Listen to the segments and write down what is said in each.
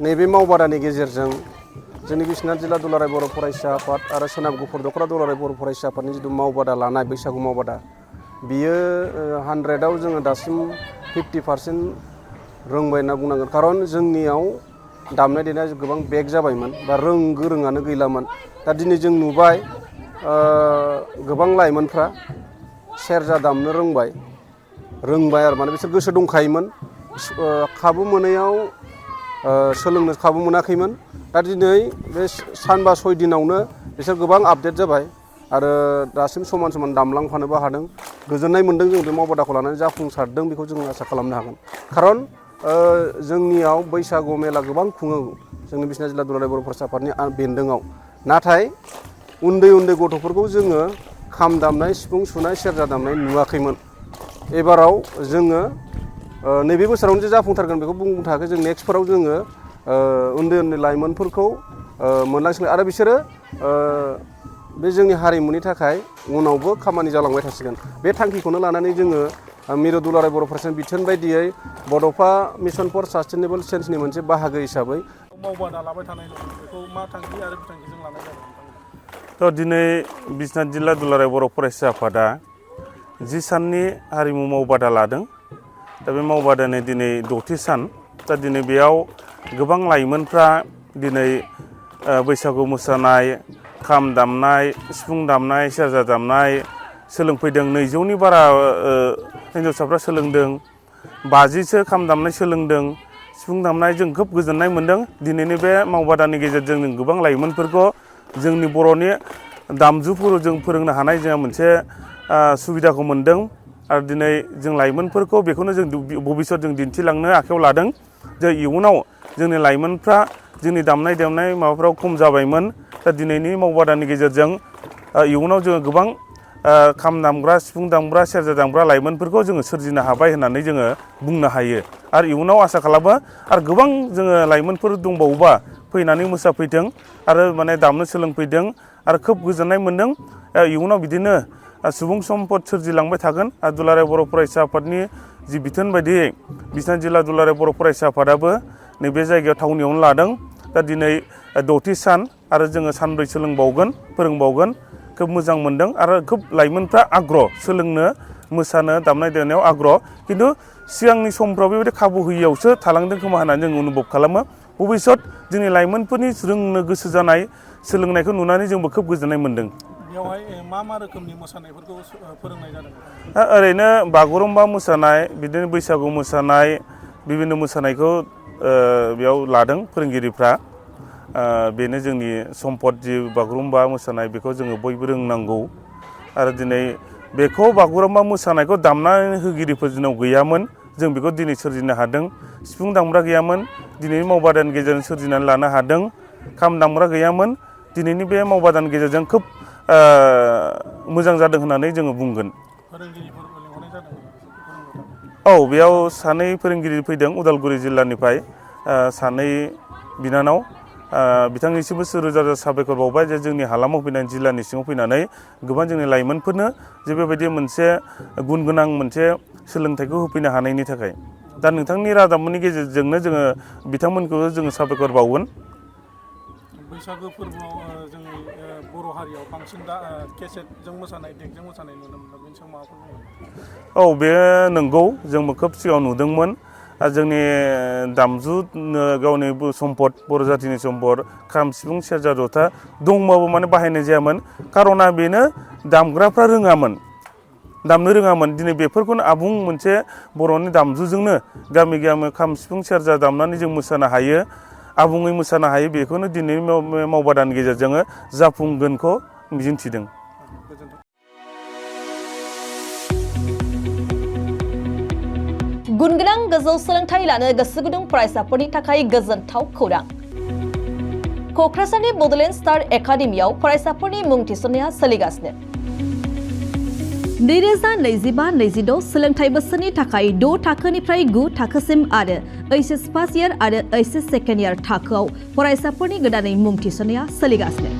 नैबे मावबादानि गेजेरजों जोंनि बिश्वनाथ जिल्ला दुलाराय बर' फरायसा आफाद आरो सोनाब गुफुर दख'रा दुलाराय बर' फरायसा आफादनि जिथु मावबादा लानाय बैसागु मावबादा बियो 100आव जोङो दासिम 50% रोंबाय होनना बुंनांगोन खारन जोंनियाव दामनाय देनाया गोबां बेक जाबायमोन बा गोरोङानो गैलामोन दा दिनै जों नुबाय गोबां लाइमोनफ्रा सेरजा दामनो रोंबाय आरो माने बिसोर गोसो दंखायोमोन खाबु मोनैयाव सोलोंनो खाबु मोनाखैमोन दा दिनै बे सानबा 6 दिनावनो बिसोर गोबां आपडेट जाबाय आरो दासिम समान दामलांफानोबो हादों गोजोननाय मोन्दों जों बे मावबादाखौ लानानै जाफुंसारदों बेखौ जों आसा खालामनो हागोन खारन जोंनियाव बैसागु मेला गोबां खुङो जोंनि बिश्वनाथ जिल्ला दुलाराय बर' फरायसा आफादनि बेन्दोङाव नाथाय उन्दै गथ'फोरखौ जोङो खाम दामनाय सिफुं सुनाय सेरजा दामनाय नुवाखैमोन एबाराव जोङो नैबे बोसोरावनो जे जाफुंथारगोन बेखौ बुंनो थाखाय जों नेक्स्टफोराव जोङो उन्दै लाइमोनफोरखौ मोनलांसिगोन आरो बिसोरो बे जोंनि हारिमुनि थाखाय उनावबो खामानि जालांबाय थासिगोन बे थांखिखौनो लानानै जोङो मिरु दुलाराय बर' फरायसा बिथोन बायदियै बड'फा मिशन फर सास्टेनेबल चेन्जनि मोनसे बाहागो हिसाबै मावबादा लाबाय थानाय बेखौ मा थांखि आरो बिथांखिजों लानाय जादों थ' दिनै बिश्वनाथ जिल्ला दुलाराय बर' फरायसा आफादा 10 साननि हारिमु मावबादा लादों दा बे मावबादानि दिनै 6थि सान दा दिनै बेयाव गोबां लाइमोनफ्रा दिनै बैसागु मोसानाय खाम दामनाय सिफुं दामनाय सेरजा दामनाय सोलोंफैदों 200नि बारा हिन्जावसाफ्रा सोलोंदों 50सो खाम दामनाय सोलोंदों सिफुं दामनाय जों खोब गोजोननाय मोन्दों दिनैनि बे मावबादानि गेजेरजों जों गोबां लाइमोनफोरखौ जोंनि बर'नि दामजुफोरखौ जों फोरोंनो हानाय जोंहा मोनसे सुबिदाखौ मोन्दों आरो दिनै जों लाइमोनफोरखौ बेखौनो जों भबिष्यत जों दिन्थिलांनो आखायाव लादों जे इयुनाव जोंनि लाइमोनफ्रा जोंनि दामनाय देनाय माबाफ्राव खम जाबायमोन दा दिनैनि मावबादानि गेजेरजों इयुनाव जोङो गोबां खाम दामग्रा सिफुं दामग्रा सेरजा दामग्रा लाइमोनफोरखौ जोङो सोरजिनो हाबाय होननानै जोङो बुंनो हायो आरो इयुनाव आसा खालामो आरो गोबां जोङो लाइमोनफोर दंबावोबा फैनानै मोसाफैथों आरो माने दामनो सोलोंफैदों आरो खोब गोजोननाय मोन्दों इयुनाव बिदिनो सुबुं सम्पद सोरजिलांबाय थागोन आरो दुलाराय बर' फरायसा आफादनि जि बिथोन बायदियै बिश्वनाथ जिल्ला दुलाराय बर' फरायसा आफादाबो नैबे जायगायाव थावनियावनो लादों दा दिनै 6थि सान आरो जोङो सानब्रै फोरोंबावगोन खोब मोजां मोन्दों आरो खोब लाइमोनफ्रा आग्रह सोलोंनो मोसानो दामनाय देनायाव आग्रह खिन्थु सिगांनि समफ्राव बेबायदि खाबु होयियावसो थालांदों खोमा होननानै जों अनुभब खालामो भबिष्यत जोंनि लाइमोनफोरनि रोंनो गोसो जानाय सोलोंनायखौ नुनानै जोंबो खोब गोजोननाय मोन्दों बेवहाय मा रोखोमनि मोसानायफोरखौ फोरोंनाय जादों ओरैनो बागुरुम्बा मोसानाय बिदिनो बैसागु मोसानाय बिभिन्न मोसानायखौ बेयाव लादों फोरोंगिरिफ्रा बेनो जोंनि सम्पद जि बागुरुम्बा मोसानाय बेखौ जोङो बयबो रोंनांगौ आरो दिनै बेखौ बागुरुम्बा मोसानायखौ दामनानै होगिरिफोर जोंनाव गैयामोन जों बेखौ दिनै सोरजिनो हादों सिफुं दामग्रा गैयामोन दिनैनि मावबादानि गेजेरजों सोरजिनानै लानो हादों खाम दामग्रा गैयामोन दिनैनि बे मावबादानि गेजेरजों खोब मोजां जादों होननानै जोङो बुंगोन औ बेयाव सानै फोरोंगिरि फैदों उदालगुरि जिल्लानिफ्राय सानै बिनानाव बिथांनिसिमबो रोजा रोजा साबायखर बावबाय जे जोंनि हालामाव फैनानै जिल्लानि सिङाव फैनानै गोबां जोंनि लाइमोनफोरनो जे बेबायदि मोनसे गुन गोनां मोनसे सोलोंथाइखौ होफैनो हानायनि थाखाय दा नोंथांनि रादाबनि गेजेरजोंनो जोङो बिथांमोनखौ जोङो साबायखर बावगोन बैसागो फोरबोआव जोंनि बर' हारियाव बांसिन दा केसेटजों मोसानाय देगजों मोसानाय नुनो मोनो बेनि सायाव माबाफोर बुङो औ बे नंगौ जोंबो खोब सिगाङाव नुदोंमोन जोंनि दामजु गावनि सम्पद बर' जाथिनि सम्पद खाम सिफुं सेरजा जथा दंबाबो माने बाहायनाय जायामोन खार'ना बेनो दामग्राफ्रा दामनो रोङामोन दिनै बेफोरखौनो आबुं मोनसे बर'नि दामजुजोंनो गामि गामि खाम सिफुं सेरजा दामनानै जों मोसानो हायो आबुङै मोसानो हायो बेखौनो दिनैनि मावबादानि गेजेरजों जाफुंगोनखौ मिजिंथिदों गुनगोनां गोजौ सोलोंथाइ लानो गोसो गुदुं फरायसाफोरनि थाखाय गोजोनथाव खौरां क'क्राझारनि बड'लेण्ड स्टार एकाडेमियाव फरायसाफोरनि मुं थिसननाया सोलिगासिनो 2025-26 सोलोंथाइ बोसोरनि थाखाय 6 थाखोनिफ्राय 9 थाखोसिम आरो एचएस फार्स्ट इयार आरो एचएस सेकेन्ड इयार थाखोआव फरायसाफोरनि गोदानै मुं थिसननाया सोलिगासिनो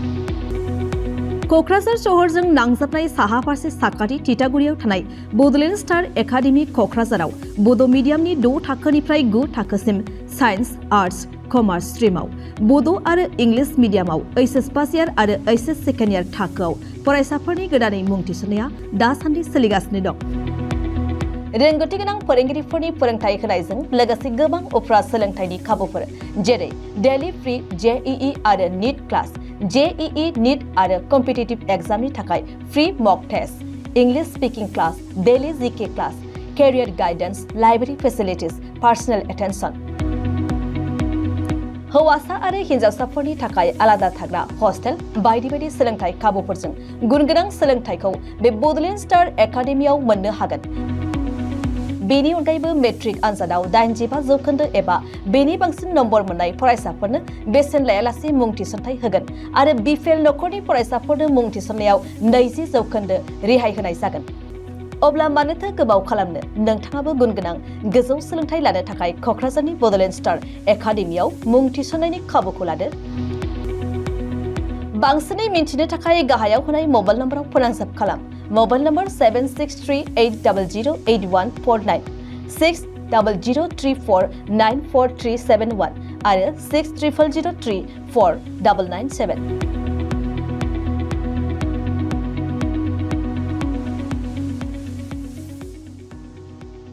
क'क्राझार सहरजों नांजाबनाय साहा फारसे साखाथि तितागुरियाव थानाय बड'लेण्ड स्टार एकाडेमि क'क्राझाराव बड' मिडियामनि 6 थाखोनिफ्राय 9 थाखोसिम साइन्स आर्ट्स कमार्स स्ट्रिमाव बड' आरो इंलिश मिडियामाव एचएस फार्स्ट इयार आरो एचएस सेकेन्ड इयार थाखोआव फरायसाफोरनि गोदानै मुं थिसननाया दासान्दि सोलिगासिनो दं। रोंगौथि गोनां फोरोंगिरिफोरनि फोरोंथाय होनायजों लोगोसे गोबां उफ्रा सोलोंथायनि खाबुफोर जेरै डेली फ्री जेईई आरो नीट क्लास, जेईई नीट आरो कम्पिटिटिभ एग्जामनि थाखाय free mock test, English speaking class, daily GK class, career guidance, library facilities, personal attention. हौवासा आरो हिन्जावसाफोरनि थाखाय आलादा थाग्रा हस्टेल बायदि बायदि सोलोंथाय खाबुफोरजों गुन गोनां सोलोंथायखौ बे बड'लेण्ड स्टार एकाडेमियाव मोननो हागोन। बेनि अनगायैबो मेट्रिक आनजादाव 85% एबा बेनि बांसिन नम्बर मोननाय फरायसाफोरनो बेसेन लायालासे मुं थिसनथाय होगोन आरो बिपिएल नखरनि फरायसाफोरनो मुं थिसननायाव 20% रेहाय होनाय जागोन। अब्ला मानोथो गोबाव खालामनो, नोंथाङाबो गुन गोनां गोजौ सोलोंथाय लानो थाखाय क'क्राझारनि बड'लेण्ड स्टार एकाडेमियाव मुं थिसननायनि खाबुखौ लादो। बांसिनै मिन्थिनो थाखाय गाहायाव होनाय मबाइल नम्बराव फोनांजाब खालाम। मबाइल नम्बर 7638008149, 6003494371 आरो 6000034997।